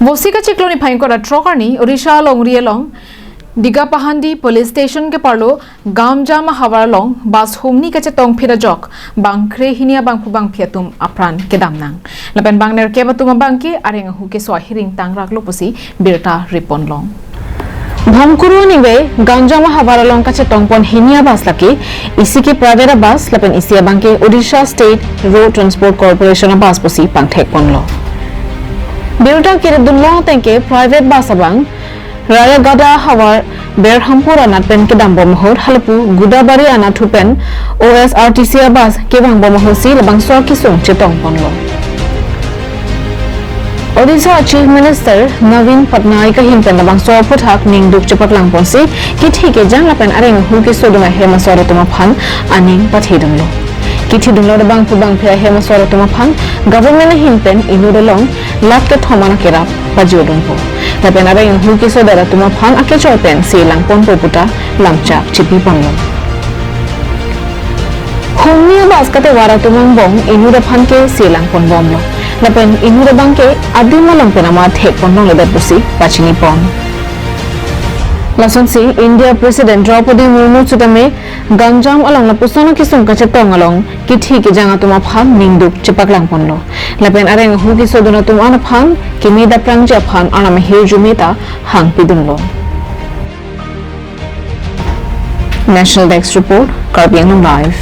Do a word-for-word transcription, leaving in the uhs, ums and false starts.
Vosik achiklo niphai ingkoi ra throk arni Odisha alongri along Digapahandi Police Station keparlo Ganjam ahavar along bus humni kachetongphit ajok bang kre hini abangphu bangphi atum apran kedamnang. Lapen bang nerkep atum abangke areng ahu keso ahiring tangraklo pusi birta riponlong. Bhomkuru anive Ganjam ahavar along kachetongpon hini abus lake isi ke private abus lapen isi abangke Odisha State Road Transport Corporation abus pusi pangthekponlo. Birta kiridunlo atengke private bus abang Rayagada ahavar Berhampur anat pen kedambom ahut halapu Godabari anatthu pen O S R T C abus kevangbom ahutsi labangso akesung chetongponlo. Odisha Chief Minister Naveen Patnaik ahin pen labangso aphuthak ningduk chepaklangponsi kithi kejang lapen areng ahu kesodun ahem asor atum aphan aning pathedunlo. Kithidunlo abangphu bangphi ahem asor atum aphan government ahin pen inut along lakh kethom an akerap pajodunpo. Lapen areng ahu kesodet atum aphan akechoi pen selangponpo puta lamchak chipiponlo. Humni abus katevar atum angbong inut aphan ke selangponbomlo. Lapen inut abangke adim along pen amat thekponlongledet pusi pachinipon. Lasonsi India President Draupadi Murmu sitame Ganjam along lapuson akesung kachetong along kithi kejang atum aphan ningduk chepaklangponlo. Lapen areng ahu kesodun atum an aphan keme daprangji aphan arnam ahirjume ta hangpidunlo. National Desk Report, Karbi Anglong Live.